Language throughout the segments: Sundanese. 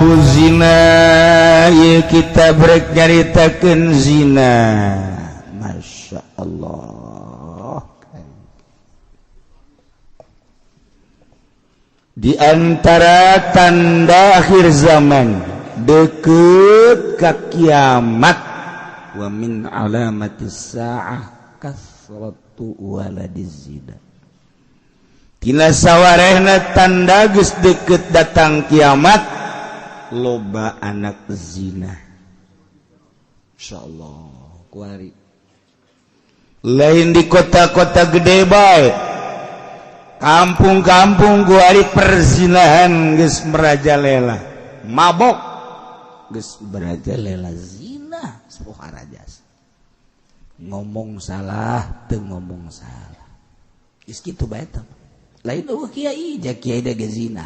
Kitab zina, ieu kitab rek nyaritakeun zina. Masya Allah. Di antara tanda akhir zaman deket ka kiamat, wa min alamatis saah kasratu waladiz zina. Tina sawarehna tanda geus deket datang kiamat, loba anak zina. Insyaallah kuari lain di kota-kota gede bae, kampung-kampung kuari perzinahan geus merajalela, mabok geus merajalela, zina suharajas. Ngomong salah teu ngomong salah. Geus kitu bae teh. Lain eueuh kiai, ja kiai da ge zina.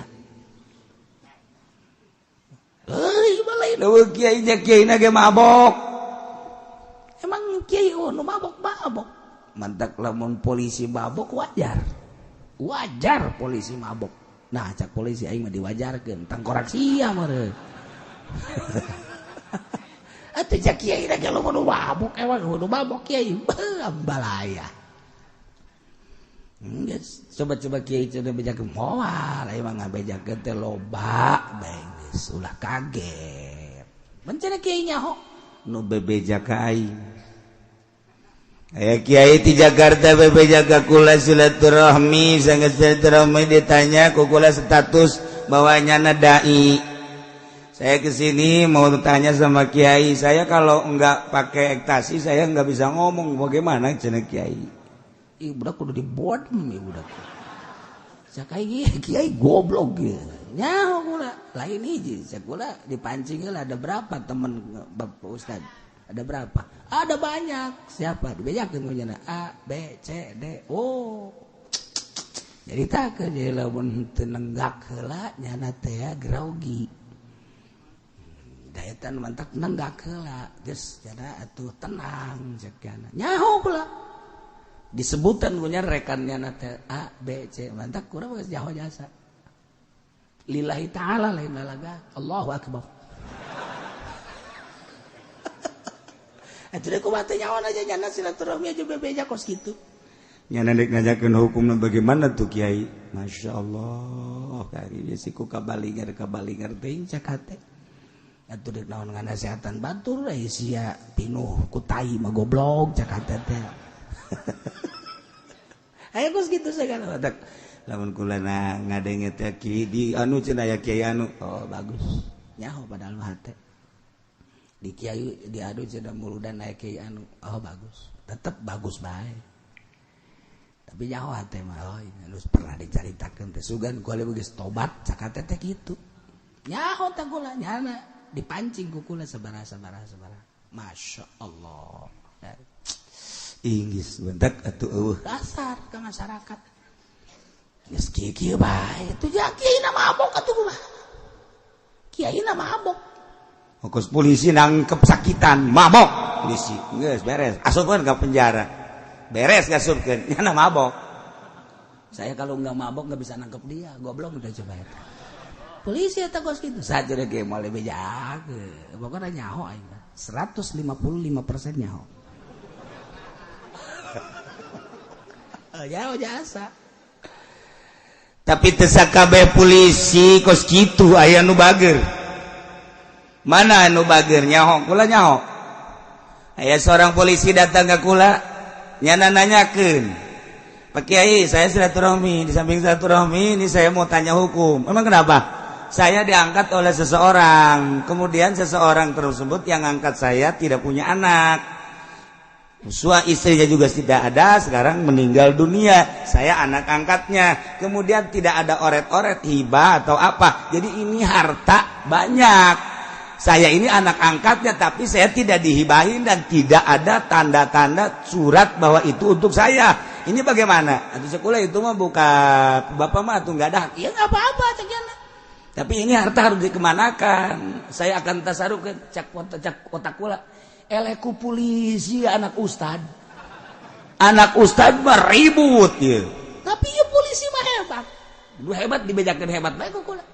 Euy, lain eueuh kiai ja kiai na ge mabok. Emang kiai nu mabok-mabok. Mantak lamun polisi mabok wajar. Wajar polisi mabok. Nah, cak polisi aing mah diwajarkeun, tangkorak sia meureun. Atuh cak kiai na ge lamun mabok, emang nu mabok kiai balaya. Geus, coba-coba kiai cenah bejakeun moal, emang ngabejakeun teh loba bae geus ulah kaget. Bencana kiai nyaho nu bebeja ka aing. Aya kiai di Jakarta bebeja ka kula silaturahmi, sangat silaturahmi ditanya ku kula status bahwa nyana dai. Saya kesini mau tanya sama kiai, saya kalau enggak pakai ektasi saya enggak bisa ngomong, bagaimana cenah kiai? Ih, budak kudu dibodem ya budak. Cak aing kiai goblok ge. Nyaho kula, lain hiji, cak kula dipancing heula ada berapa teman Bapak Ustad? Ada berapa? Ada banyak. Siapa? Dibejakeun ku nyana A, B, C, D. Oh. Jadi tak jadi lamun teu nenggak heula nyana teh grogi. Daetan mantak nenggak heula, geus nyana atuh tenang cek nyana. Nyaho kula. Disebutan punya rekannya nate A B C, mantak kurang geus jaho jasa. Lillahi ta'ala lain lalaga. Allahu akbar. Atuh kumaha teh nyawa aja nyana silaturahmi aja bebeja kos kitu. Nyana dek ngajakeun hukumna bagaimana tuh kiai? Masya Allah, kari siku kabalingar teuing cak hate. Atuh dek naon nganasehatan batur euy sia pinuh ku tai mah goblok cak hate teh. Ayo kos kitu segala batak. Lamun kula ngadenge teh ki di anu cenah aya kiai anu. Oh bagus. Nyaho padahal mah hate. Di kiai diadu cenah muludan aya kiai anu. Oh bagus. Tetep bagus bae. Tapi nyaho hate mah oh anu pernah dicaritakeun teh sugan kula geus tobat cak hate teh kitu. Nyaho teh kula nyana dipancing ku kula sabaraha. Masya Allah. Inggris bentak atuh eueuh dasar ke masyarakat. Geus kieu-kieu bae atuh ja kiai na mabok atuh kumaha. Kiai na mabok. Ongkos polisi nangkep sakitan mabok polisi. Geus beres asupkeun ka penjara. Beres ngasupkeun nyana mabok. Saya kalau enggak mabok enggak bisa nangkep dia, goblok udah coba eta. Polisi eta kos kitu saja ge moal bejakeun. Pokona nyaho aing 155% nyaho. Jauh jasa. Tapi teu sakabeh polisi kos kitu aya nu bager. Mana anu bager nyaho kula nyaho. Aya seorang polisi datang ka kula nyana nanyakeun. Pak Kiai, saya silaturahmi, di samping silaturahmi ini saya mau tanya hukum. Emang kenapa? Saya diangkat oleh seseorang, kemudian seseorang tersebut yang angkat saya tidak punya anak. Sua istrinya juga tidak ada, sekarang meninggal dunia. Saya anak angkatnya. Kemudian tidak ada oret-oret hibah atau apa. Jadi ini harta banyak. Saya ini anak angkatnya, tapi saya tidak dihibahin dan tidak ada tanda-tanda surat bahwa itu untuk saya. Ini bagaimana? Atau sekolah itu mah bukan bapak mah atau nggak ada. Ya nggak apa-apa, ceknya. Tapi ini harta harus dikemanakan. Saya akan tasaruf ke cak otak kula. Eleku polisi anak ustad. Anak ustad mah ribut ya. Tapi ya polisi mah hebat. Du hebat dibejakeun hebat bae ku kula.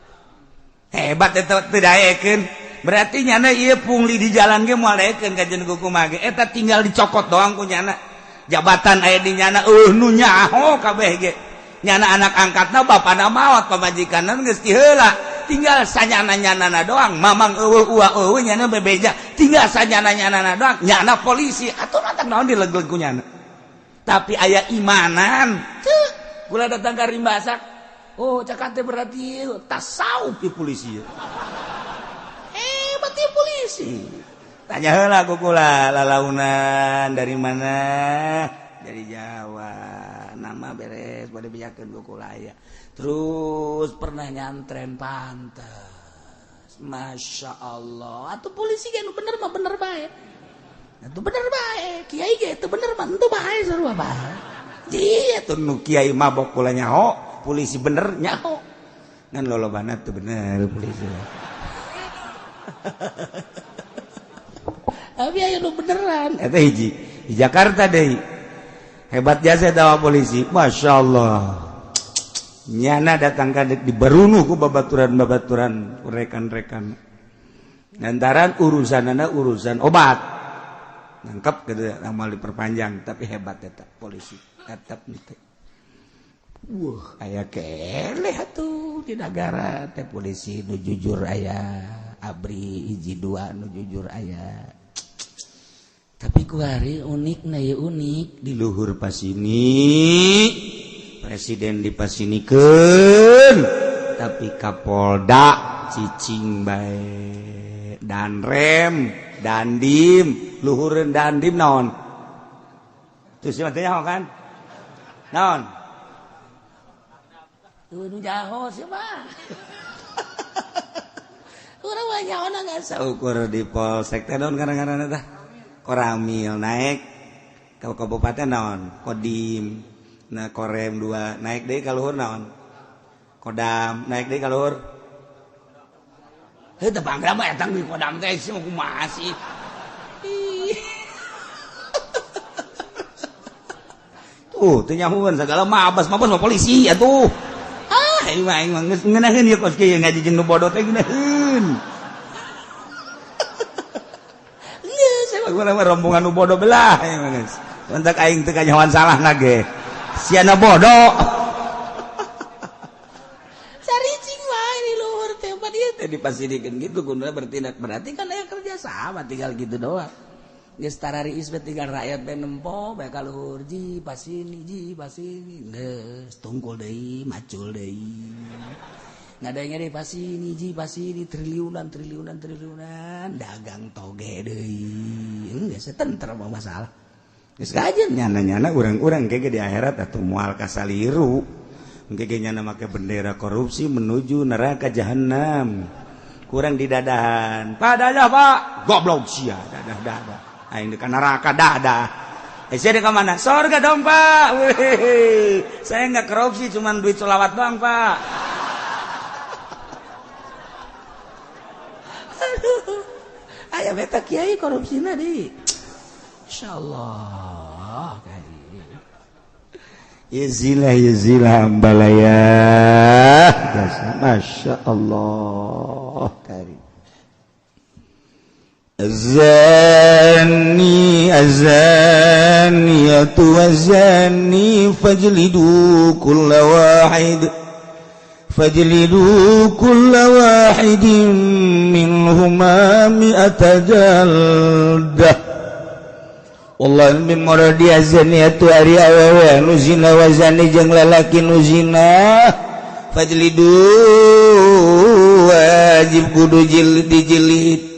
Hebat eta teu daekeun. Berarti nyana ieu pungli di jalan ge moal daekeun kajen kumaha ge. Eta tinggal dicokot doang ku nyana. Jabatan aya di nyana eueuh nu nyaho kabeh ge. Nyana anak angkatna bapana maot pamajikanna geus ti heula. Tinggal sanyana-nyanana doang. Mamang eueuh uwa eueuh nyana bebeja. Tinggal sanyana-nyanana doang. Nyana polisi atuh matak naon dilegleg ku nyana. Tapi aya imanan. Ceuh, kula datang ka Rimbasak. Oh, cakate berarti tasawuf di polisi. Hebat ya polisi. Tanya heula ku kula, lalaunan dari mana? Dari Jawa. Nama beres, bade bejakeun ku kula aya. Terus pernah nyantren pantes. Masya Allah. Atuh polisi kan bener mah bener bae. Atuh bener bae. Kiai ge teu bener mah henteu bae sarua bae. Iya tuh nu kiai mabok kula nyaho, polisi bener nyaho. Ngan lolobana teu bener polisi. Tapi aya nu beneran. Eta hiji. Di Jakarta deui. Hebat jasa eta polisi. Masya Allah. Nyana datang ka di barunuh ku babaturan-babaturan rekan-rekan. Lantaran urusanana urusan obat. Nangkep gitu amal diperpanjang tapi hebat eta polisi. Tetap teu. Wah, aya keleh atuh di negara teh polisi nu jujur aya, ABRI hiji dua nu jujur aya. Tapi kuari unik na ya unik di luhur pasini presiden dipasinikeun tapi Kapolda cicing bae Danrem Dandim luhureun Dandim naon terus mah teh nyaho kan naon nu jaho sih mah urang mah nyaho geus saukur di polsek teh naon ngaran-ngaranna tah Koramil naik ke kabupaten naon Kodim nah Korem 2 naik deui ka luhur naon Kodam naik deui ka luhur heuh teu bangga mah eta di Kodam teh sih kumaha sih. Tuh teu nyahueun sagala mabas mabas mah polisi atuh. Ah aing mah geus ngeunaheun ieu kos kieu ngaji jeung nu bodoh teh ngeunaheun. Rombongan nu bodoh belah untuk aing teu kanyahoan salah ge siana bodoh caricing wae di luhur teh pan ieu teh dipasirikeun kitu kudu bertindak berarti kan aya kerja sama tinggal gitu doang geus tarariis bae tinggal rakyat bae nempo bae ka luhur ji pasini geus tungkul deui macul deui ngadanya deh pasini ji pasini triliunan triliunan triliunan dagang toge deui geus tentrem mah masalah geus kajen nyana-nyana urang-urang ge di akhirat atuh moal kasaliru engke ge nyana make bendera korupsi menuju neraka jahanam kurang didadahan padahal Pak goblok sia dadah-dadah aing di neraka dadah. Saya di mana? Sorga dong Pak. Wih, saya nggak korupsi cuman duit solawat doang Pak. Aya beta kiai korupsina di. Insyaallah kiai. Yazilah yazilah ambalaya. Masya Allah karim. Az-zani az-zaniyatu waz-zani fajlidu kulla wahid فاجلدوا كل واحد منهما 100 جلدة. والله min muradi azaniyatu ari awewe nu zina wa zani jeung lalaki nu zina fajlidu wajib kudu jilid dijilid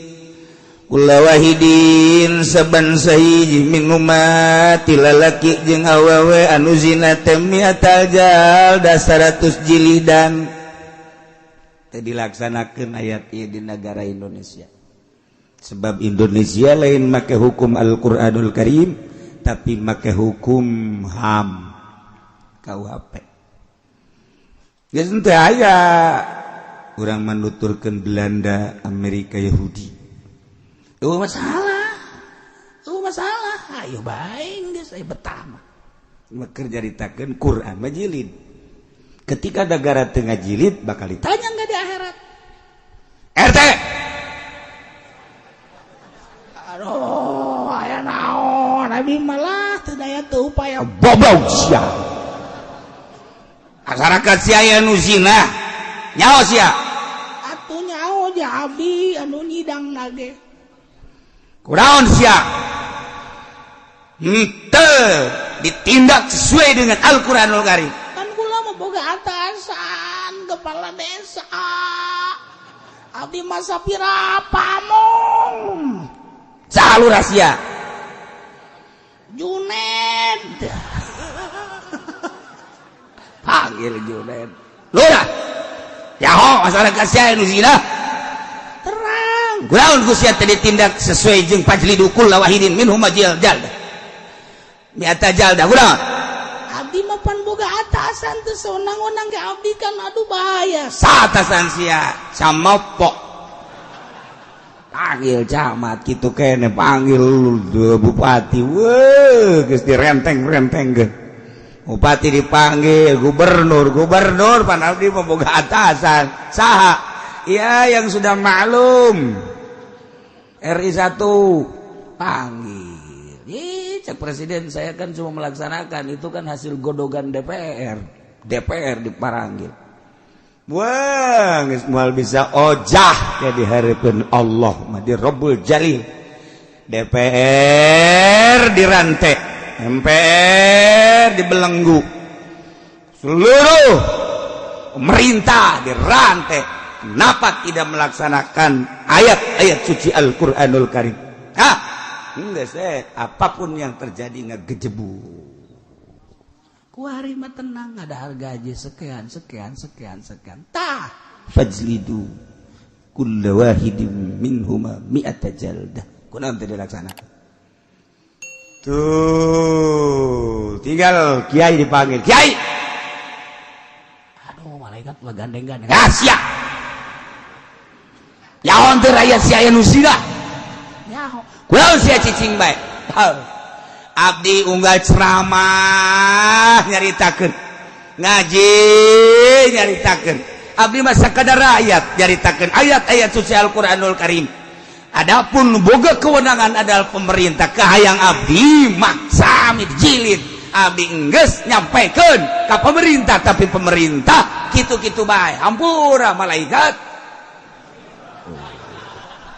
kulla wahidin saban sahiji minhuma ti lalaki jeung awewe anu zina teh 100 jaldah 100 jilidan. Teh dilaksanakeun ayat ieu di negara Indonesia. Sebab Indonesia lain make hukum Al-Qur'anul Karim tapi make hukum HAM KUHP. Geus teu aya urang manuturkeun Belanda, Amerika, Yahudi. Eueuh masalah. Eueuh masalah. Ayo bae geus aya betah mah. Keur nyaritakeun Quran mah jilid. Ketika negara tengah jilid bakal ditanya nggak di akhirat. Abdi malah teu daya teu upaya goblok sia. Masyarakat sia aya nu zina. Nyaho sia. Atuh nyaho ja abdi anu nyidang nage. Kunaon sia? Henteu ditindak sesuai dengan Al-Qur'anul Karim. Kan kula mah boga atasan kepala desa. Abdi mah sapira pamong. Saha lurah sia? Juned. Panggil Juned. Lurah. Nyaho masyarakat sia nu zina. Terang. Kunaon ku sia teu ditindak sesuai jeung fajlidu kulla wahidin minhum jaldah. Mi'ata jaldah kunaon? Abdi mah pan boga atasan teu sewenang-wenang ge abdi kan aduh bahaya. Saatasan sia samopok. Panggil camat kitu kene, panggil bupati. Weuh, geus direnteng-renteng ge. Bupati dipanggil, gubernur, gubernur pan abdi mah boga atasan. Saha? Ya yang sudah maklum. RI 1 panggil. Ih, cek presiden saya kan cuma melaksanakan, itu kan hasil godogan DPR. DPR diparanggil. Wah, geus moal bisa ojah ya di hareupeun Allah mah di Rabbul Jalil. DPR dirantai, MPR dibelenggu. Seluruh pemerintah dirantai. Kenapa tidak melaksanakan ayat-ayat suci Al-Qur'anul Karim? Hah? Enggak sih, apapun yang terjadi ngegejebu. Kuari mah tenang, ada harga gaji sekian, sekian, sekian, sekian. Tah, fajlidu kulla wahidin minhuma mi'ata jaldah. Kunaon teu dilaksanakan? Tuh, tinggal kiai dipanggil. Kiai. Aduh, malaikat mah gandeng-gandeng. Ah, sia. Nyaho teu rakyat sia aya nu zina? Nyaho. Kunaon sia cicing bae? Abdi unggal ceramah nyaritakeun, ngaji nyaritakeun. Abdi mah sakadar rakyat nyaritakeun ayat-ayat suci Al-Qur'anul Karim. Adapun boga kewenangan adalah pemerintah, kahayang abdi mah sami jilid. Abdi enggeus nyampaikan ka pemerintah, tapi pemerintah kitu-kitu bae. Hampura malaikat.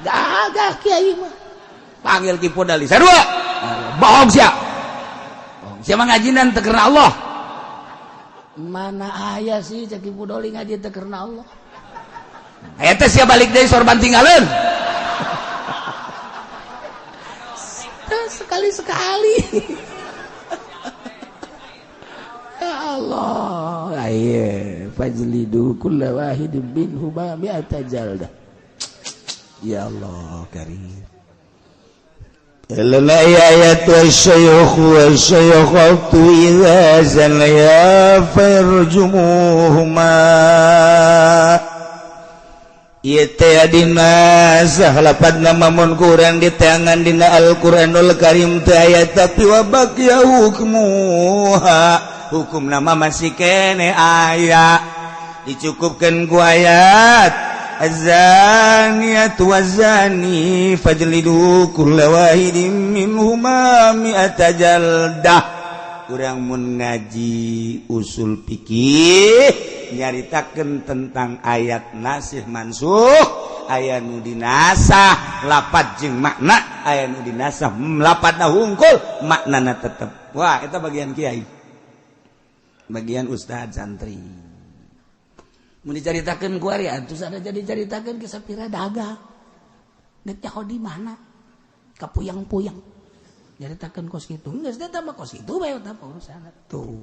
Gagah kiai mah. Panggil Ki Podali. Sarua. Bohong sia. Bohong sia mah ngajinan teu karena Allah. Mana aya sih cek Ki Pudoli ngaji teu karena Allah. Aya teh sia balik deui sorban tinggalin. Sekali-sekali. Ya Allah. Aye, fajlidu kulla wahidin minhuma mi'ata jaldah. Ya Allah karim. Lana ayat wasyayukh wasyayikhatu idza zanaya farjumuhuma. Ieu teh dinasah lapad nama mun kurang diteangan dina Al-Qur'anul Karim teh aya tapi wa baqiya hukmuha. Hukum nama masih kene aya. Dicukupkeun ku ayat Az-zaniyatu waz-zani fajlidu kulla wahidin minhuma mi'ata jaldah. Urang mun ngaji usul fikih nyaritakeun tentang ayat nasih mansuh, aya nu dinasah lapad jeung makna, aya nu dinasah lapadna hungkul, maknana tetep. Wah, eta bagian kiai. Bagian ustad santri. Mun dicaritakeun ku ari atuh ada jadi caritakeun ke sapira dagang. Geus nyaho di mana? Kapuyang-puyang. Caritakeun kos kitu. Geus teh mah kos kitu bae eta urusan. Tuh.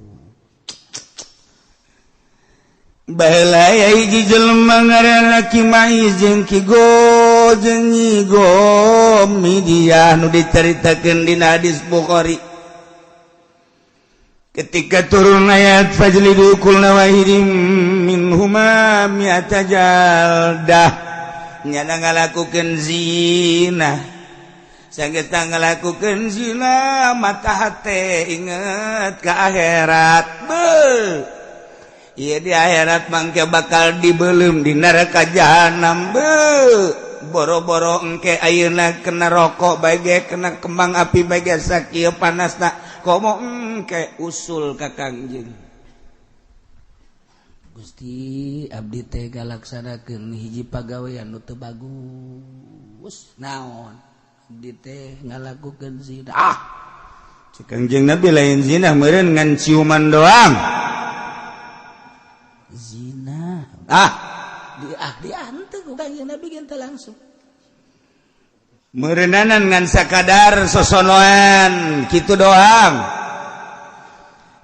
Baheula aya hiji jelema ngaranna Ki Maiz jeung Ki Go jeung Nyi Gomidiyah nu dicaritakeun dina hadis Bukhari. Ketika turun ayat fajlidu kulla wahidin minhuma mi'ata jaldah, nyana ngalakukeun zina. Sanggeus ngalakukeun zina mata hate inget ka akhirat. Beuh. Ieu di akhirat mangke bakal dibeuleum di neraka jahanam. Beuh. Boro-boro engke ayeuna kena rokok bae, kena kembang api bae, sakieu panasna, komo engke usul ka Kangjeng. Gusti, abdi teh ngalaksanakeun hiji pagawean nu teu bagus. Naon? Abdi teh ngalakukeun zina. Ah, cek Kangjeng Nabi, lain zina meureun, ngan ciuman doang. Zina. Ah, di ah diante ku Kangjeng Nabi ge langsung meureunanan ngan sakadar sosonoan kitu doang.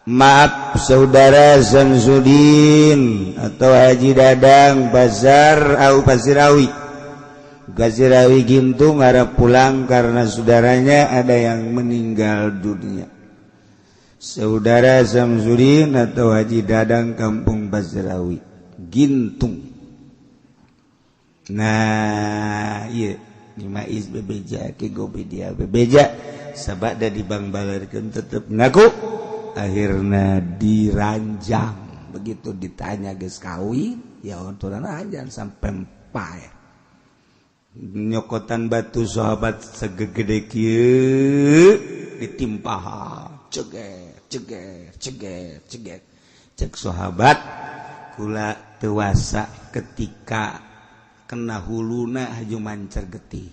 Maaf, saudara Samsudin atau Haji Dadang Bazar au Pasirawi, Gazirawi Gintung, ngarap pulang karena saudaranya ada yang meninggal dunia. Saudara Samsudin atau Haji Dadang, Kampung Pasirawi, Gintung. Nah, iya, Maiz bebeja, Ki Gobedia bebeja, sabada dibangbalerkeun tetep ngaku, akhirnya diranjang. Begitu ditanya geus kawin, ya untuk ranjang sampai paeh, nyokotan batu sahabat segede kieu ditimpah, ceger ceger ceger ceger. Cek sahabat, kula tewasa ketika kena huluna haju mancar getih.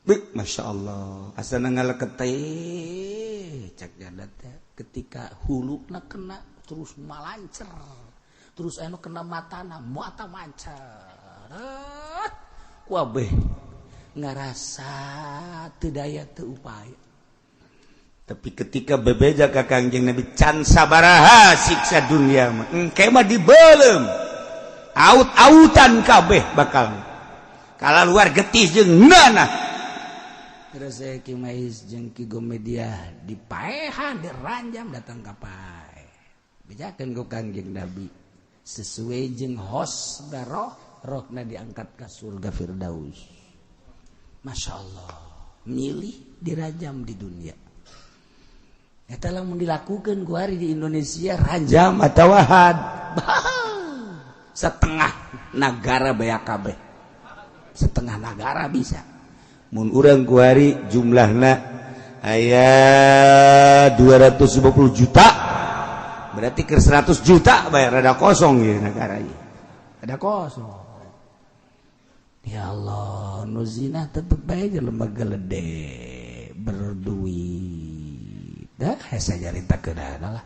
Bik, Masya Allah, asana ngaleket teh cek janda teh, ketika huluna kena terus malancer, terus anu kena matana, mata mancar kabeh, ngarasa teu daya teu upaya. Tapi ketika bebeja ka Kangjeng Nabi, can sabaraha siksa dunia mah, engke mah dibelem aut-autan kabeh, bakal kala luar getih jeung nanah. Terus saya Ki Mais jeung Ki Gomedia dipaehan, diranjam, datang ka paeh, bejakeun ku Kangjeng Nabi sesuai jeung hos roh, rohna diangkat ke surga Firdaus. Masya Allah, milih dirajam di dunia. Eta lamun dilakukan ku hari di Indonesia, rajam atau had, setengah negara beak kabeh, setengah negara bisa. Mun urang kuari jumlahna aya 250 juta, berarti ke 100 juta bayar, ada kosong ya negara ini, ada kosong. Ya Allah, nu zina tetep aja lembaga gelede berduit dah, hese nyarita keun lah.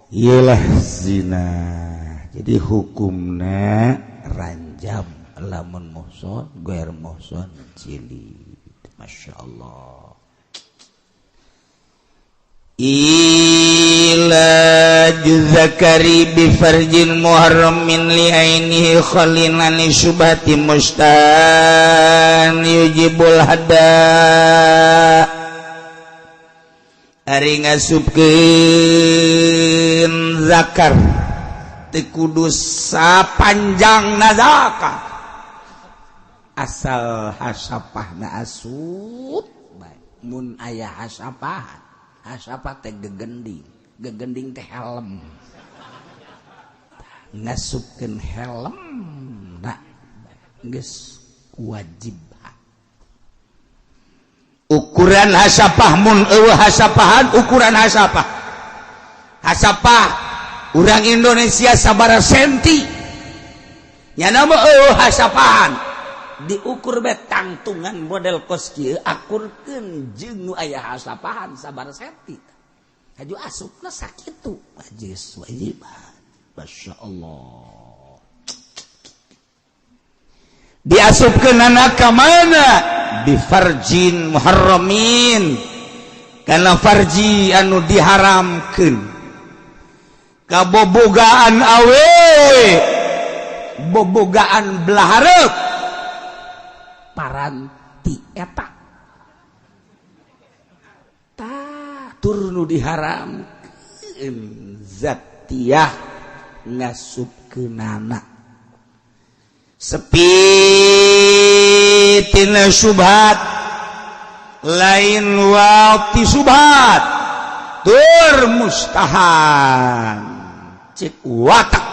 Iyalah zina. Jadi hukumna ranjam lamun muhson, gair muhson jilid. Masya Allah. Ilaju zakari bi farjin muharramin li ainihi khalin an syubhati mustan yujibul hadda. Ari ngasupkeun zakar teu kudu sapanjang zakar, asal hasapahna asup bae. Mun aya hasapahan, hasapah teh gegending, gegending teh helm, ngasupkeun helm na geus wajib. Ukuran hasapah, mun eueuh hasapahan, ukuran hasapah, hasapah urang Indonesia sabara senti nya nama eueuh hasapahan, diukur be tangtungan model kos kieu, akurkeun jeung nu aya hasapahan sabara senti, haju asupna sakitu wajib, wajib. Masya Allah. Diasupkeun anak ka mana? Bifarjin muharramin, karena farji anu diharamkeun, kabobogaan awewe, bobogaan belah hareup paranti eta tah tur nu diharamkeun zatiyah ngasupkeunana sepi tina subhat, lain waktu subhat tur mustahan. Cek watak.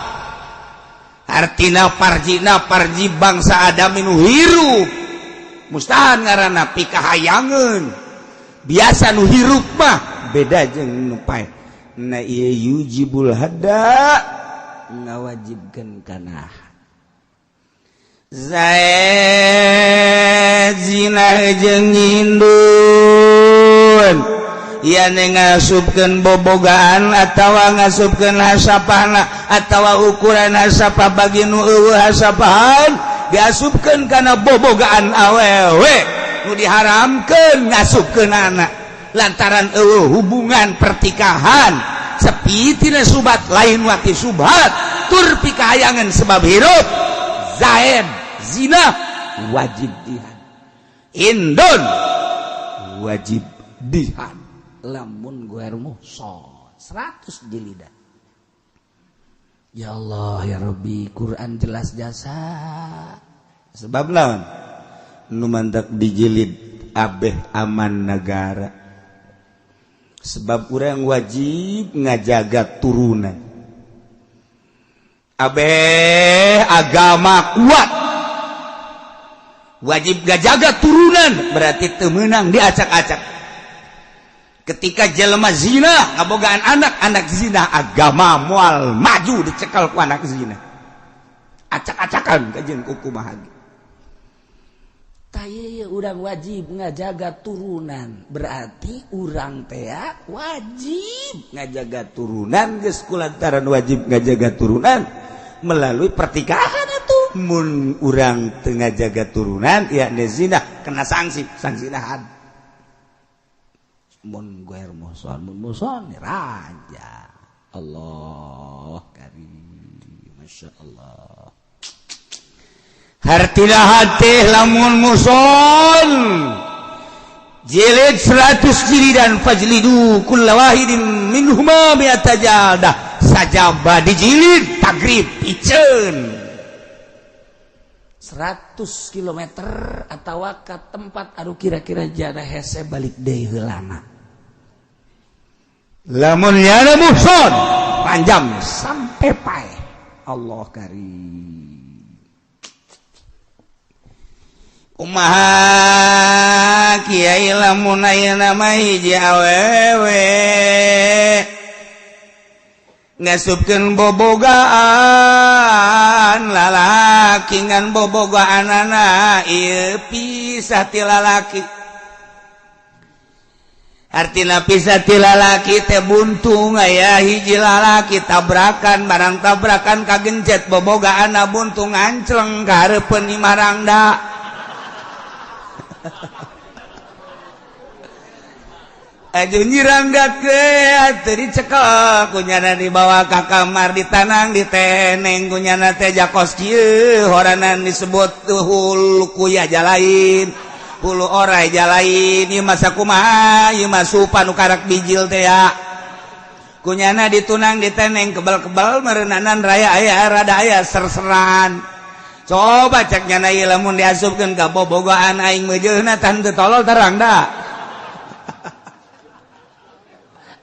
Artina parjina parji bangsa Adam nu hirup mustahan ngaranna pikahayangeun. Biasa nu hirup mah beda jeung nu paeh. Na ieu yujibul hadda ngawajibkeun kana zaid zina jeung ngindun yen ngasupkeun bobogaan atawa ngasupkeun hasapahna atawa ukuran hasapah bagi nu eueuh hasapahan diasupkeun kana bobogaan awewe nu diharamkeun ngasupkeun anak lantaran eueuh hubungan pertikahan sepi tina subat lain waktu subat tur pikahayangan sebab hirup zaid zina wajib dihad indun wajib dihad lamun guer muhson 100 jilidan. Ya Allah ya Rabbi, Quran jelas jasa sebab lawan nu mantak dijilid abeh aman negara sebab urang wajib ngajaga turunan abeh agama kuat wajib ngajaga turunan berarti teu meunang diacak-acak. Ketika jelema zina ngabogaan anak, anak zina agama moal maju dicekal ku anak zina. Acak-acakan kajeun ku kumaha ge. Tah ieu urang wajib ngajaga turunan, berarti urang teh wajib ngajaga turunan geus kulantaran wajib ngajaga turunan melalui pertikahan atuh. Mun urang teu ngajaga turunan yakni zina kena sanksi, sanksina had. Mun guer muhson, mun muhson raja. Allah karim, masya Allah. Hartina hati lamun muhson jilid 100 jilidan fajlidu kulla wahidin minhuma mi'ata jaldah. Sajaba dijilid tagrib piceun 100 km atawa ka tempat anu kira-kira jana hese balik deui heulana. Lamun yana muhson panjang sampai paeh. Allah karim. Kumaha kiai lamun ayeuna mah hiji awewe ngasupkeun bobogaan lalaki ngan bobogaanana ieu pisah ti lalaki. Artina pisah ti lalaki teh buntung aya hiji lalaki tabrakan barang tabrakan kagencet bobogaanna buntung ngancleng ka hareupeun imah rangda. Aduh nyirangga ke teu dicekel kunyana dibawa ka kamar ditanang diteneng kunyana teh jakos kieu horanan disebut hulu kuya jalain hulu orai jalain ieu masa kumaha ieu mah supa nu karak bijil teh ya kunyana ditunang diteneng kebal-kebal meureunanan raya aya rada aya serseran. Coba cek nyana ieu lamun diasupkeun ka bobogoan aing meujeuna tah teu tolol terang da.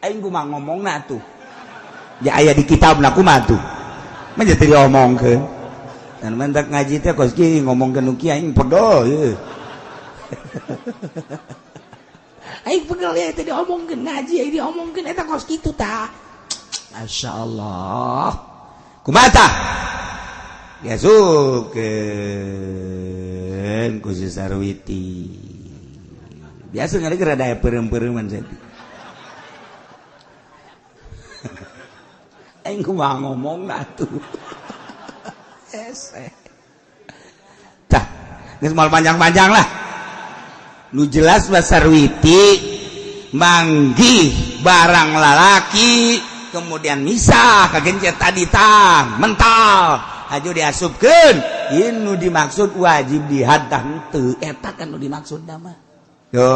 Aing kumaha ngomongna atuh. Ya aya di kitabna kumaha tuh. Mah teu diomongkeun. Dan mentak ngaji teh kos kieu ngomongkeun nu kieu aing pegel ieu. Aing pegel ya teh diomongkeun ngaji aing diomongkeun eta kos kitu tah. Masyaallah. Kumaha tah? Diasupkeun ku si Sarwiti. Biasa ngari rada aya peureum-peureuman saeutik. Aing kumaha ngomongna atuh. Hese. Tah, geus moal panjang-panjang lah. Nu jelas mah Sarwiti manggih barang lalaki kemudian misah kagencet tadi tang mental haju diasupkeun ieu nu dimaksud wajib dihad tah henteu eta kan nu dimaksud mah. Yo.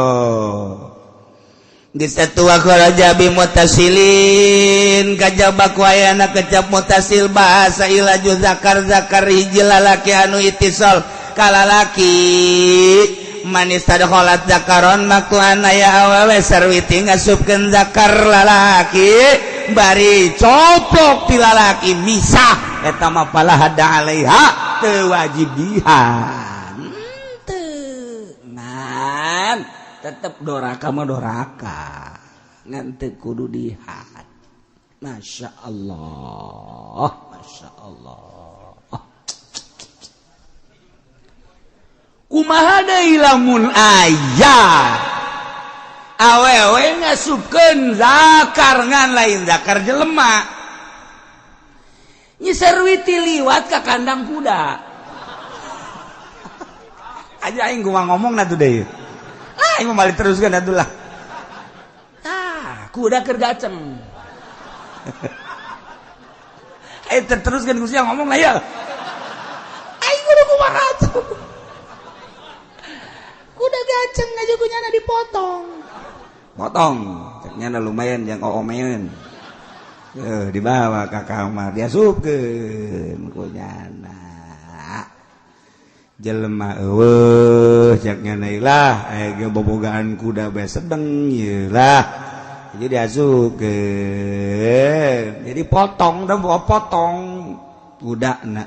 Geus atuh kharaja bi mutasilin kajaba ku ayana kecap mutasil bahasa ilaju zakar zakar hiji lalaki anu itisal ka lalaki manis tadkhalat zakaron makuan aya awewe sarwiti ngasupkeun zakar lalaki bari coplok ti lalaki misah eta mah fala hadda alaiha, teu wajib dihad. Teu ngan tetep doraka mah doraka, ngan teu kudu dihad. Masya Allah, Masya Allah. Kumaha deui lamun aya awewe ngasupkeun zakar ngan lain zakar jelema, Nyi Sarwiti liwat ka kandang kuda aja. Aing kumaha ngomong na tuh deui lah, aing mah balik teruskeun atuh lah. Ah, kuda keur gaceng. Eh, teruskeun ku sia ngomong lah ya. Aing kudu kumaha atuh? Kuda gaceng aja kunyana dipotong. Potong, ceknya lumayan yang oomeun. Dibawa ke kamar, diasupkeun kunyana. Jelema eueuh ceknya lah, aya ge bobogaan kuda bae sedeng ieu lah. Jadi diasupkeun. Jadi potong dah, bawa potong kudana.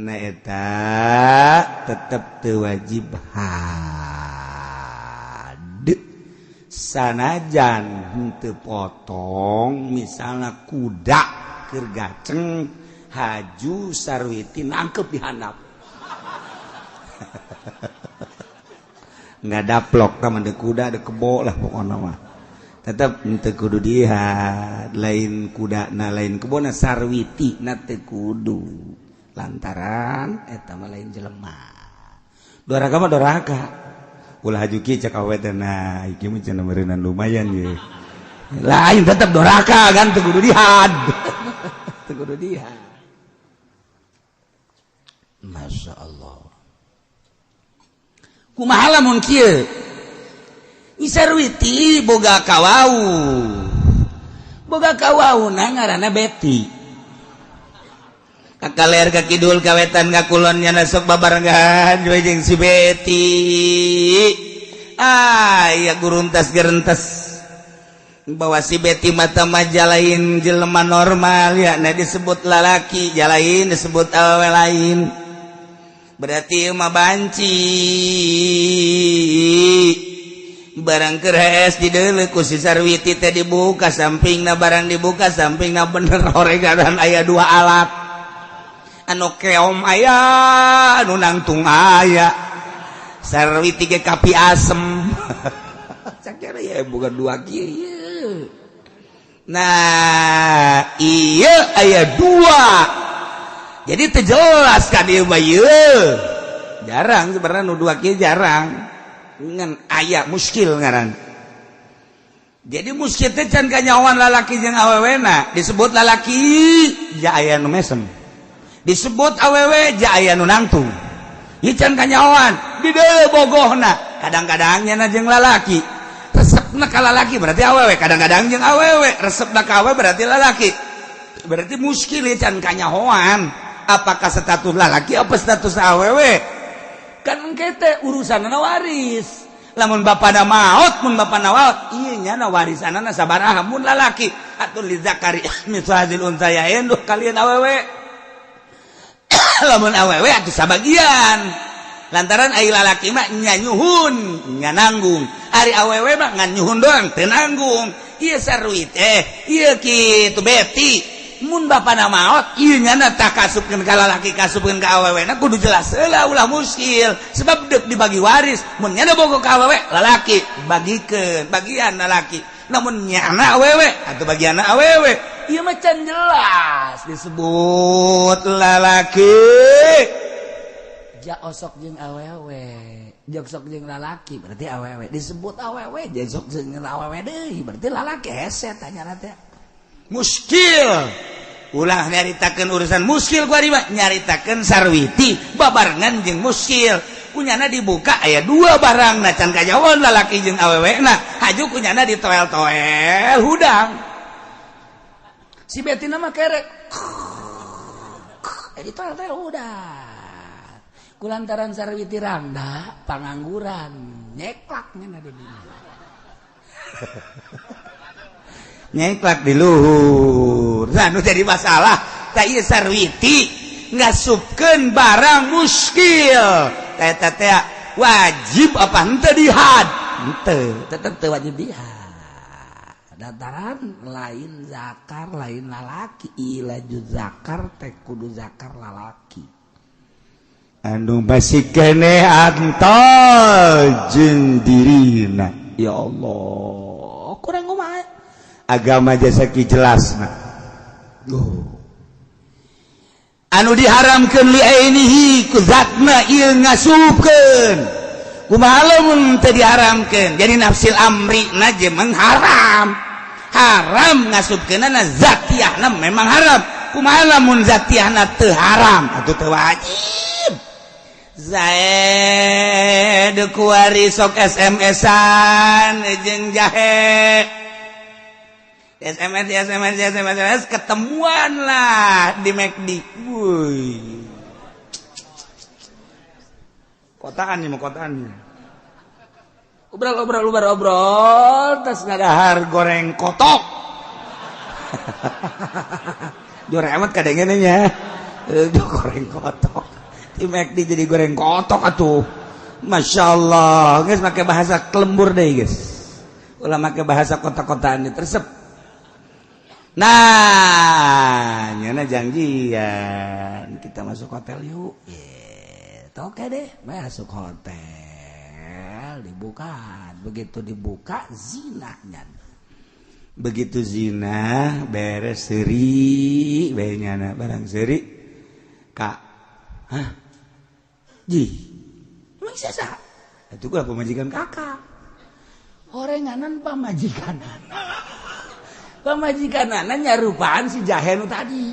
Nah, eta tetep teu wajib had. Sanajan henteu potong, misalnya kuda keur gaceng haju Sarwiti nangkep di handap. Nggak daplok taman de kuda de kebo lah pokoknya mah. Tetep henteu kudu dihad, lain kuda na lain kebo na Sarwiti na teu kudu. Lantaran eta mah lain jelema. Doraka mah doraka. Ulah haju kieu cek awe teh, nah iki mah cenah meureunnan lumayan ye. Lain tetep doraka kan teu kudu dihad. Teu kudu dihad. Masya Allah. Kumaha lamun kieu? Nyi Sarwiti boga kawau. Boga kawauna ngaranna Beti. Kakaler ka kidul kawetan ka kulon nya sok babarengan jeung si Beti. Ah, iya guruntas gerentes. Bahwa si Beti mata maja lain jelema normal ya, nah disebut lalaki, jalain disebut awewe lain. Berarti mah banci. Barang keur hees dideuleu ku si Sarwiti teh dibuka sampingna, barang dibuka sampingna bener horegadan aya dua alat. Anu keom aya, anu nangtung aya. Sarwiti ge kapi asem. Cak ya bukan dua kieu. Nah, iya aya dua. Jadi teu jelas kan ieu mah ieu. Jarang sebenarnya nu dua kieu jarang. Ngan aya muskil ngaran. Jadi muskil teh can kanyawan lalaki jeung awewena, disebut lalaki ja aya nu mesem. Disebut awewe ja aya nu nangtung. Ieu can kanyawan, di deuleu bogohna. Kadang-kadang nya jeung lalaki. Resepna ka lalaki berarti awewe, kadang-kadang jeung awewe, resepna ka awewe berarti lalaki. Berarti muskil ieu can kanyahoan. Apakah status lalaki apa status awewe? Kan engke teh urusanna waris. Lamun bapana maot, mun bapana maot, ieu nya warisanana sabaraha mun lalaki. Atuh li zakari mitslu hadzil unsayain duh kalian awewe. Lamun awewe atuh sabagian. Lantaran ai lalaki mah nya nyuhun, nya nanggung. Ari awewe mah ngan nyuhun doang teu nanggung. Ieu Sarwit ieu kitu Beti. Mun bapana maot ieu nyana tak kasupkeun ka lalaki kasupkeun ka awewe na kudu jelas heula ulah muskil. Sebab deuk dibagi waris, mun nyana bogo ka awewe lalaki bagikeun bagian lalaki. Namun nyana awewe atuh bagian awewe. Ieu mah can jelas disebut lalaki. Ja osok jeung awewe, jok sok jeung lalaki berarti awewe. Disebut awewe, jok jeung awewe deui berarti lalaki hese tanya teh. Muskil. Ulah nyaritakeun urusan muskil ku ari mah, nyaritakeun Sarwiti babarengan jeung muskil. Kunyana dibuka aya dua barang na can kajawon lalaki jeung awewena. Haju kunyana ditoel-toel hudang. Si Betina mah kerek. Ditoel-toel hudang. Kulantaran Sarwiti randa pangangguran nyeklak nya di dinya. Nyengklak di luhur. Nah, nu jadi masalah tah ieu Sarwiti ngasupkeun barang muskil. Eta teh wajib apa henteu dihad? Henteu, tetep teu wajib dihad. Dataran lain zakar lain lalaki, ilaju zakar teh kudu zakar lalaki. Anu masih kene antol jeung dirina. Ya Allah, kurang kumaha? Agama jasa ki jelasna. Oh. Anu diharamkeun li ainihi ku zatna ieu ngasupkeun. Kumaha lamun teu diharamkeun? Jadi nafsil amri na je mengharam. Haram ngasupkeunana zatiahna memang haram. Kumaha lamun zatiahna teu haram atuh teu wajib. Zaid kuari sok SMS-an jeung jahe. SMS SMS SMS ketemuan lah di McD. Wuih. Kotaan nih mau kotaan nih. Obrol obrol obrol obrol tas ngadahar goreng kotok. Jore amat kadangnya nya. Goreng kotok. Di McD jadi goreng kotok atuh. Masya Allah, guys pakai bahasa kelembur deh guys. Ulah pakai bahasa kota-kotaan ini tersep. Nah, nyana janjian kita masuk hotel yuk. Yeah, oke deh, masuk hotel dibuka. Begitu dibuka zinahnya. Begitu zina beres seri bae nyana barang seri. Kak. Hah? Ji. Emang sasa? Itu gua pamajikan kakak. Horenganan pamajikanan. Pamajikanana nyarupaan si jahe nu tadi.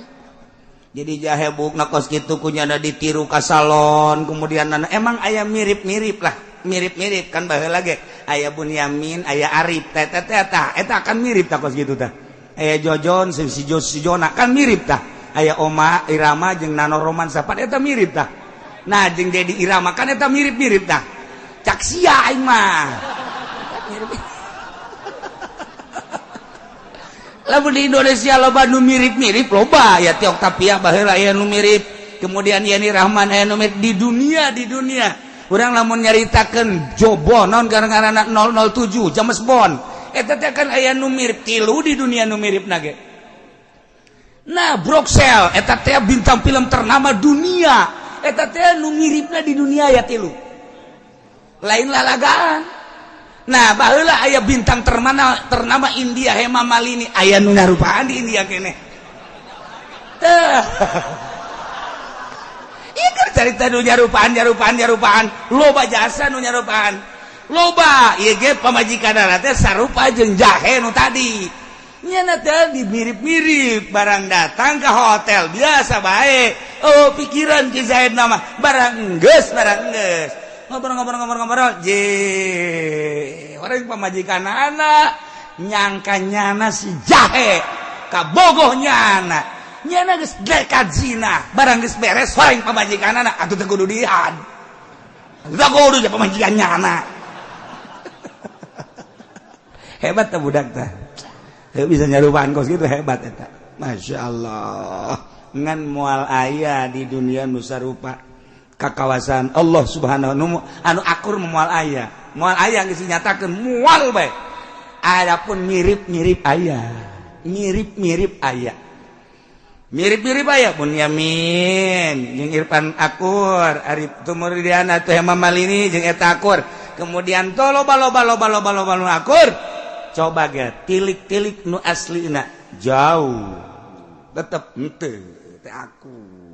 Jadi jahe bukna kos kitu kunyana ditiru ka salon, kemudian nana, emang aya mirip-mirip lah, mirip-mirip kan baheula ge aya Bunyamin, aya Arif, teh teh teh tah eta kan mirip tah kos kitu tah. Aya Jojon si si Jona kan mirip tah. Aya Oma Irama jeung Nano Roman Sapat eta mirip tah. Nah jeung Dedi Irama kan eta mirip-mirip tah. Cak sia aing mah. Mirip. Lamun di Indonesia loba nu mirip-mirip loba ya Tiok Tapia baheula aya nu mirip, kemudian Yani Rahman aya nu mirip di dunia di dunia. Urang lamun nyaritakeun Jobo naon gara-gara 007 James Bond eta teh kan aya nu mirip tilu di dunia nu miripna ge. Nah Bruxelles eta teh bintang film ternama dunia eta teh nu miripna di dunia ya tilu. Lain lalagaan. Nah baheula aya bintang ternama India Hema Malini aya nu nyarupaan di India keneh. Teh. Ieu keur carita nu nyarupaan loba jasa nu nyarupaan. Loba ieu ge pamajikanna teh sarupa jeung jahe nu tadi. Nyana teh dimirip-mirip barang datang ke hotel biasa bae. Oh pikiran Ki Zaid nama barang geus barang geus. Ngobrol-ngobrol-ngobrol-ngobrol je orang pamajikan anak nyangka nyana si jahe kabogoh nyana nyana geus dekat zina barang geus beres orang pamajikan anak atuh teu kudu dihad teu kudu ja pamajikan nyana. Hebat teh budak teh bisa nyarupaan kos gitu hebat eta. Masya Allah ngan moal aya di dunia nu sarupa ka kawasan Allah Subhanahu wa anu akur moal aya geus dinyatakeun moal bae. Adapun mirip-mirip aya, mirip-mirip aya, mirip-mirip aya Bunyamin jeung Irfan akur, Arif Tumurdiana teh Hema Malini jeung eta akur. Kemudian to loba loba loba loba loba nu akur. Coba ge tilik-tilik nu aslina jauh. Tetep henteu teh akur.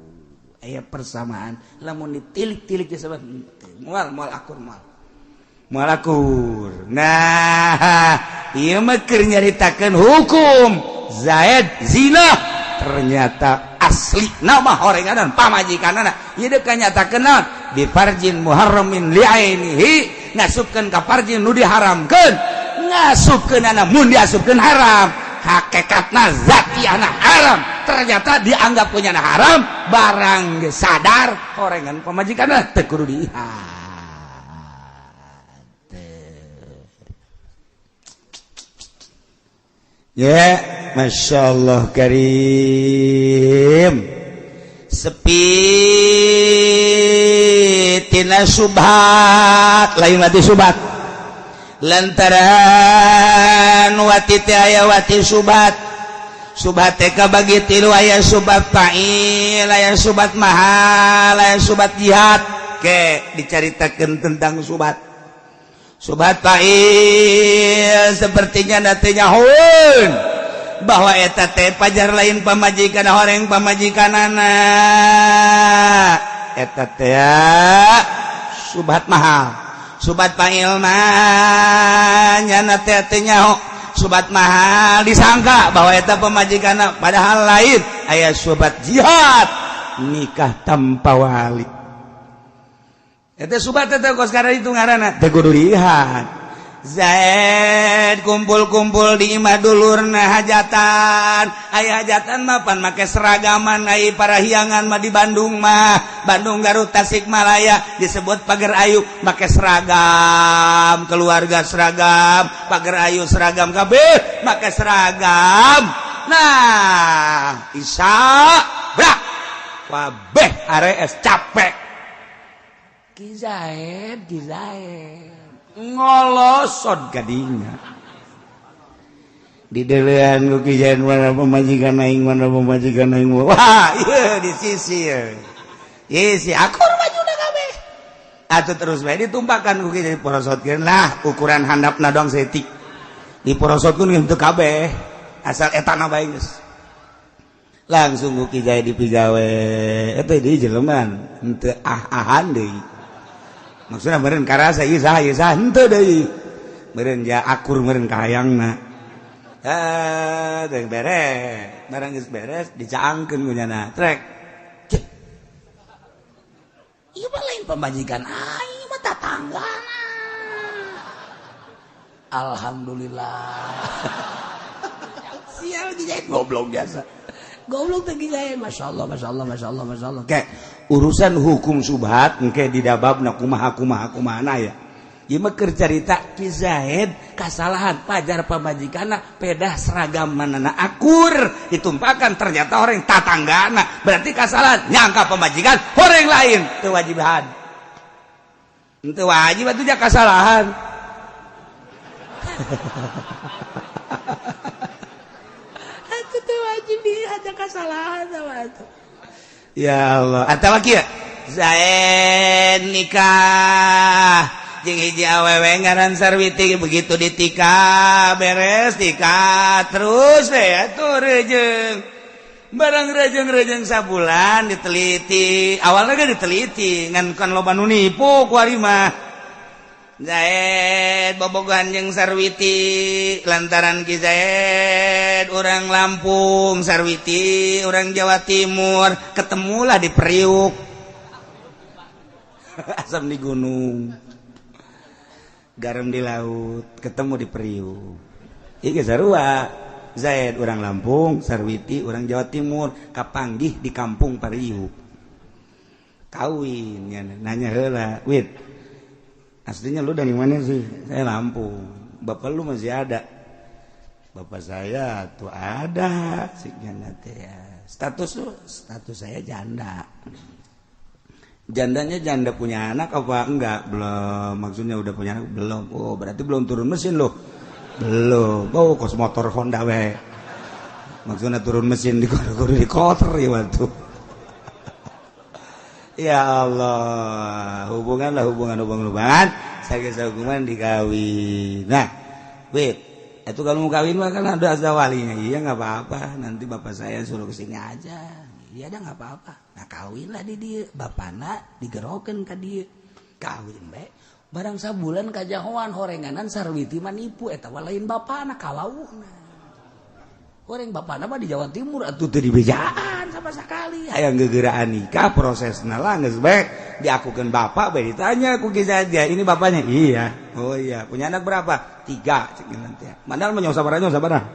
Aya persamaan lamun ditilik-tilik disebut moal moal akur moal moal akur. Nah ieu mah keur nyaritakeun hukum Zaid zina ternyata asli nama horenganan pamajikanana ieu deuk nyatakeun naon bi farjin muharramin li ainihi ngasupkeun ka farjin nu diharamkeun ngasupkeunana mun diasupkeun haram hakikatna zatiahna haram ternyata dianggap punya haram barang sadar horengan pamajikanna teu kudu diihat. Ya, Masya Allah Karim, sepi tina subhat, lain wati subhat, lantaran wati teh aya wati subhat. Subhat teh kabagi tilu: aya subhat fa'il, aya subhat mahal, aya subhat jihad. Ke dicaritakeun tentang subhat. Subhat fa'il sepertinya nantinya hun bahwa eta teh pajar lain pamajikan, horeng pamajikanana, eta teh subhat mahal. Subhat fa'il mah nyana teh teh nyaho, subhat mahal disangka bahwa eta pamajikan, padahal lain. Aya subhat jihad, nikah tanpa wali. Eta subhat eta kos karena itu ngaranna teh kudu lihat. Zaid kumpul-kumpul di imah dulurna, hajatan. Aya hajatan mah pan make seragaman. Ai para hiangan mah di Bandung mah, Bandung, Garut, Tasikmalaya disebut pagar ayu, make seragam keluarga, seragam pagar ayu, seragam kabeh make seragam. Nah, Isa brak kabeh arees capek. Ki Zaid, Ki Zaid ngolosot kadinya di delean ku Ki Zaid, "Mana pemajikan aing? Mana pemajikan aing?" Wah, iya di sisi isi akur baju kabeh atuh. Terus bae ditumpakan ku Ki Zaid, porosotkeun lah, ukuran handapna doang setik diporosotkeun henteu kabeh, asal etana bae geus. Langsung ku Ki Zaid dipigawe. Eta di jelema henteu ah-ahan deui, maksudnya meureun karasa ieu saha, ieu saha, henteu deui, meureun ja akur, meureun kahayangna. Eh, teh beres, barang geus beres dicaangkeun ku nyana trek. Cek, ieu mah lain pamajikan aing mah, tatanggana. Alhamdulillah. Sial, dijahit goblok biasa, goblok teh dijahit. Masya Allah, Masya Allah, Masya Allah, Masya Allah. Kayak urusan hukum subhat engke didababna kumaha kumaha kumaha ya. Ieu mah keur carita Ki Zaid kasalahan, pajar pamajikanna, pedah seragam manana akur, ditumpakan ternyata orang tatanggana, berarti kasalahan, nyangka pamajikan orang lain. Teu wajib had, teu wajib atuh, ja kasalahan. Atuh teu wajib di aja, kasalahan sama atuh. Ya Allah. Atau kieu, Zaid nikah jeung hiji awewe ngaran Sarwiti. Begitu ditikah, beres nikah, terus deh atuh rejeung. Barang rejeng-rejeng sabulan diteliti, awalnya kan diteliti ngan kan loba nu nipu kuari mah. Zaid bobogohan jeung Sarwiti, lantaran Ki Zaid orang Lampung, Sarwiti orang Jawa Timur, ketemulah di Priuk. Asam di gunung, garam di laut, ketemu di Priuk. Iki sarua, Zaid orang Lampung, Sarwiti orang Jawa Timur, kapanggih di kampung Priuk, kawin ya. Nanya heula, "Wit, aslinya lu dari mana sih?" "Saya Lampung." "Bapak lu masih ada?" "Bapak saya tuh ada sih." Ya, "Status lu?" "Status saya janda." "Jandanya janda punya anak apa enggak?" "Belum." "Maksudnya udah punya anak belum?" "Oh, berarti belum turun mesin loh." "Belum." "Oh, kos motor Honda we." Maksudnya turun mesin di kudu di kotor ya waktu. Ya Allah, hubungan lah, hubungan, hubungan, hubungan, saya hubungan dikawin. Nah, wait, itu kalau mau kawin mah kan ada ada walinya. "Iya, nggak apa-apa, nanti bapak saya suruh kesini aja." "Iya, ada nggak apa-apa." Nah, kawin lah di dia, bapakna digeroken ke dia, kawin baik. Barang sabulan kajahoan horenganan Sarwiti mah nipu, eta lain bapakna, kalauhna. Orang bapakna mah di Jawa Timur atuh, teu dibejaan sama sekali. Hayang gegeraan nikah, prosesna lah geus bae diakukeun bapak bae. Ditanya ku Ki saja, "Ini bapaknya?" "Iya." "Oh iya, punya anak berapa?" "Tiga," cek nanti. Mandal mah sabaraha sabaraha.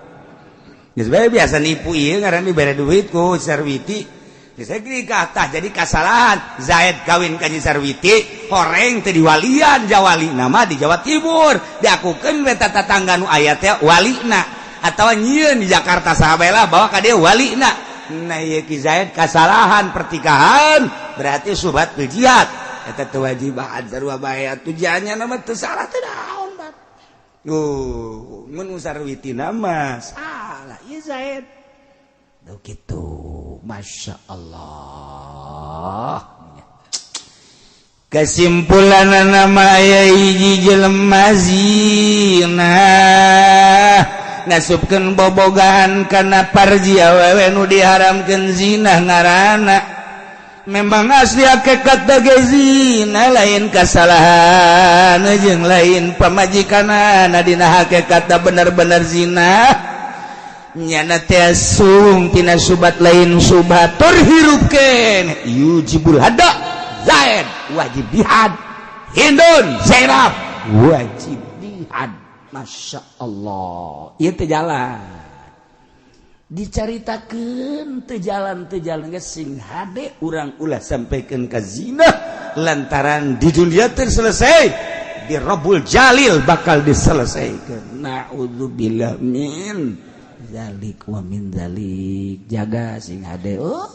Geus bae biasa nipu ieu ngaran dibere duit ku Sarwiti. Geus nikah tah, jadi kasalahan Zaid kawin ka Sarwiti, horeng teu diwalian, jawali nama di Jawa Timur, diakukeun we tatangga nu aya teh walina. atawa nyieun di Jakarta saha bae lah bawa ka dieu walina. Nah ieu Ki Zaid kasalahan pertikahan berarti subhat bil jihad eta teu wajib sarua bae atuh janya mah teu salah teu naon bat. Mun sarwitina mah salah ieu Zaid. Tuh kitu, Masya Allah. Kesimpulan nama aya hiji jelema zina ngasupkeun bobogahan kana parji awewe nu diharamkeun zina ngaranna memang asli hakikat ge zina lain kasalahan jeung lain pamajikanana dina hakikat bener-bener zina nyana teh sung tina subat lain subhat tur hirup keneh yujibul hadda Zaid wajib dihad, Hindun Zainab wajib dihad. Masya Allah, ieu teu jalan dicaritakeun teu jalan teu jalan geus sing hade urang ulah sampaikan ka zina lantaran di dunia teu selesai di Rabbul Jalil bakal diselesaikan. Naudzubillah min zalik wa min zalik. Jaga sing hade. Oh,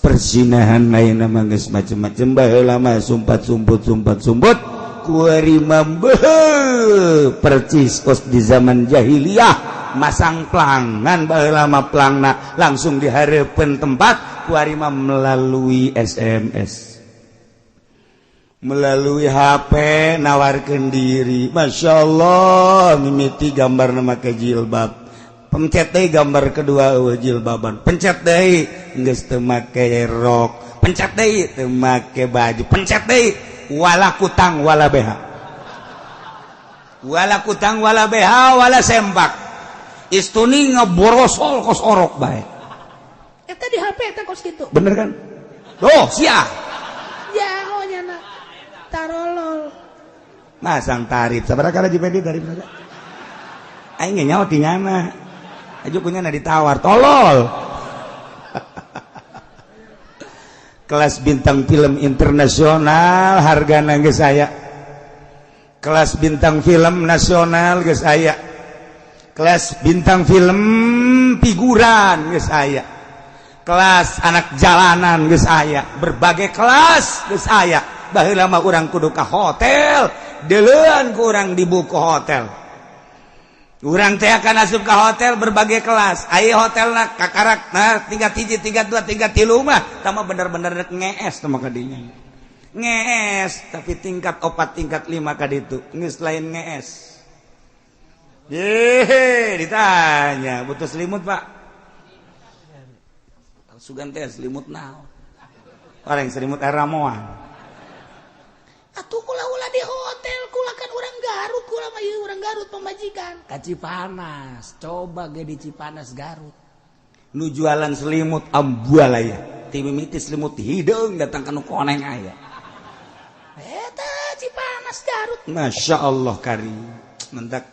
perzinahan lain mah geus macem-macem baheula mah sumpat sumput sumpat sumput kuari mah percis kos di zaman jahiliyah masang pelangan baheula mah pelangna langsung di hareupeun tempat kuari mah melalui SMS melalui HP nawarkeun diri. Masya Allah, mimiti gambar make jilbab pencet deui gambar kedua eueuh jilbaban pencet deui geus teu make rok pencet deui teu make baju pencet deui wala kutang wala BH wala kutang wala BH wala sempak istuni ngeborosol kos orok bae eta di HP eta kos kitu bener kan? Tuh sia ya oh nyana tarolol masang tarif sabaraha kali JPD tarif aing ge nyaho ti nyana aju kunyana ditawar tolol. Kelas bintang film internasional hargana geus aya, kelas bintang film nasional geus aya, kelas bintang film figuran geus aya, kelas anak jalanan geus aya, berbagai kelas geus aya. Baheula mah urang kudu ka hotel, deuleuan ku urang di buku hotel. Urang teh akan asup ka hotel berbagai kelas. Aya hotelna kakarak nah tingkat 1, tingkat 2, tingkat 3 mah tah mah bener-bener rek ngees teh mah kadinya. Ngees tapi tingkat 4, tingkat 5 kaditu geus lain ngees. Yehe, ditanya butuh selimut Pak. Sugan teh selimut naon? Orang selimut air ramoan. Atuh kula-ula di hotel, kula kan orang Garut, kula mah ieu orang Garut pamajikan. Ka Cipanas, coba ge di Cipanas Garut. Nu jualan selimut ambual aya. Ti mimiti selimut hideung datang ka nu koneng aya. Eta Cipanas Garut. Masya Allah kari. Mentak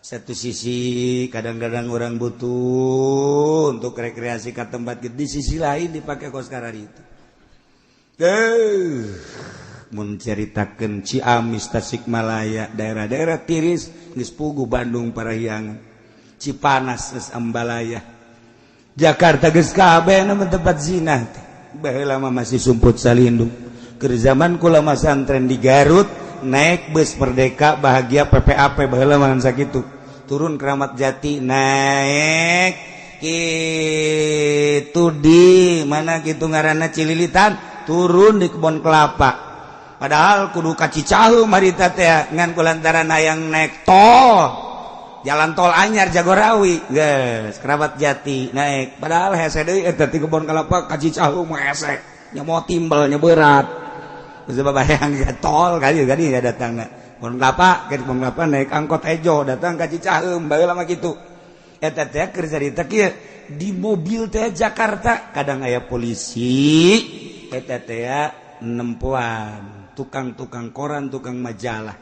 satu sisi kadang-kadang orang butuh untuk rekreasi ke tempat gitu. Di sisi lain dipakai kos karari itu. Menceritakan Ciamis, Tasikmalaya, daerah-daerah tiris, geus puguh Bandung Parahyangan, Cipanas geus Ambalaya, Jakarta geus kabeh nu tempat zina teh. Baheula mah masih sumput salindung. Keur zaman kula masantren di Garut, naik bus Merdeka Bahagia PPAP baheula mah sakitu. Turun Keramat Jati naik kitu di mana kitu ngaranna Cililitan, turun di Kebon Kelapa. Padahal kudu ka Cicaheum harita teh ngan kulantaran hayang naik tol jalan tol anyar Jagorawi geus Keramat Jati naik padahal hese deui eta ti Kebon Kelapa ka Cicaheum mah hese nya mau timbel nya berat geus babayang tol kali kali ya datangna Kebon Kelapa ke Kebon Kelapa naik angkot ejo datang ka Cicaheum baheula mah kitu eta teh keur carita kieu di mobil teh Jakarta kadang aya polisi eta teh nempoan tukang-tukang koran, tukang majalah.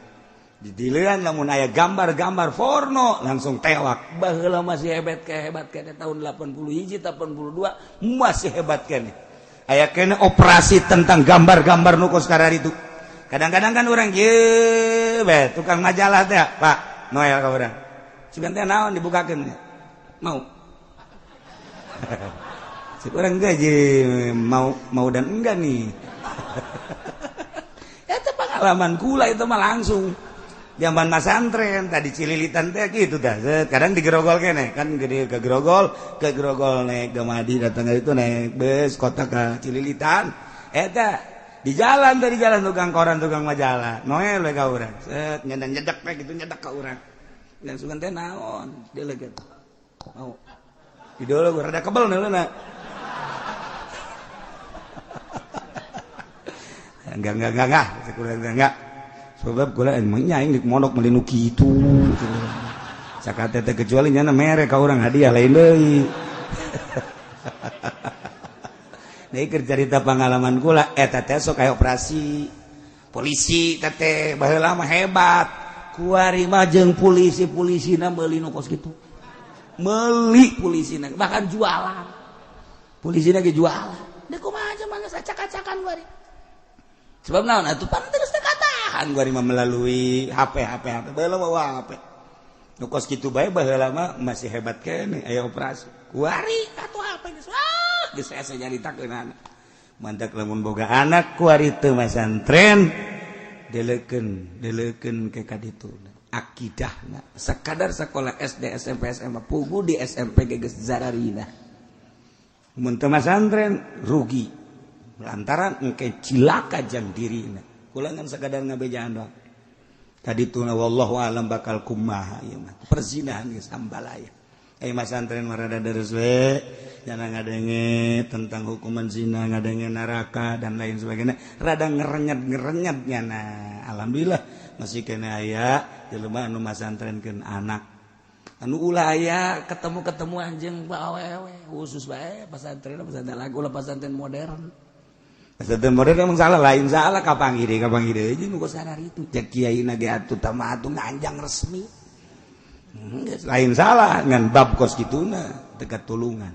Didilean lamun aya gambar-gambar porno langsung tewak. Baheula masih hebat ke hebat kene tahun 81 82 masih hebat kene. Aya kene operasi tentang gambar-gambar nu kos kararitu. Kadang-kadang kan urang ieu bae tukang majalah teh, Pak Noel ka urang. Sugan teh naon dibukakeun mau. Cek urang gaji mau mau dan enggak nih. Eta pengalaman kula itu mah langsung. Zaman masantren tadi Cililitan teh gitu dah. Kadang digerogol kene kan gede ke Grogol naik Gamadi datang itu naik bus kota ke Cililitan. Eta di jalan tadi jalan tukang koran tukang majalah. Noel we ka urang. Set nyedak nyedak we gitu nyedak ka urang. Dan sugan teh naon dia lagi mau. Di dulu rada kebel neuleuh. Enggak. Enggak. Sebab kula emang nyaing di mondok meuli nu kitu. Sakate teh kecuali nyana mere ka urang hadiah lain deui. Deui keur carita pengalaman kula eta teh sok aya operasi polisi teh baheula mah hebat. Kuari mah jeung polisi-polisina meuli nu kos kitu. Meuli polisina bahkan jualan. Polisina ge jualan. Deui kumaha mah geus acak-acakan kuari. Sebab naon atuh pan terus teh katahan kuari mah melalui HP baheula mah HP. Nu kos kitu bae baheula mah masih hebat keneh aya operasi. Kuari atuh HP geus wah geus asa nyaritakeun. Mantak lamun boga anak kuari teu masantren deleukeun ke ka ditu. Akidahna sakadar sekolah SD SMP SMA pugu di SMP ge geus zararina. Mun teu masantren rugi. Lantaran engke cilaka jang dirina. Kula ngan sakadar ngabejaan doang. Kadituna wallahu alam bakal kumaha ieu mah. Perzinahan geus ambalaya. Masantren mah rada deres we, jangan ngadenge tentang hukuman zina, ngadenge neraka dan lain sebagainya. Rada ngerenyet-ngerenyet nyana. Alhamdulillah masih kena aya jelema anu masantrenkeun anak. Anu ulah aya ketemu-ketemu anjing awewe khusus bae pesantren pesantren lagu ulah pesantren modern. Pesantren modern emang salah lain salah kapanggih deui nu sadar itu. Cek kiai na ge atuh tama atuh nganjang resmi. Lain salah ngan bab kos kituna dekat tulungan.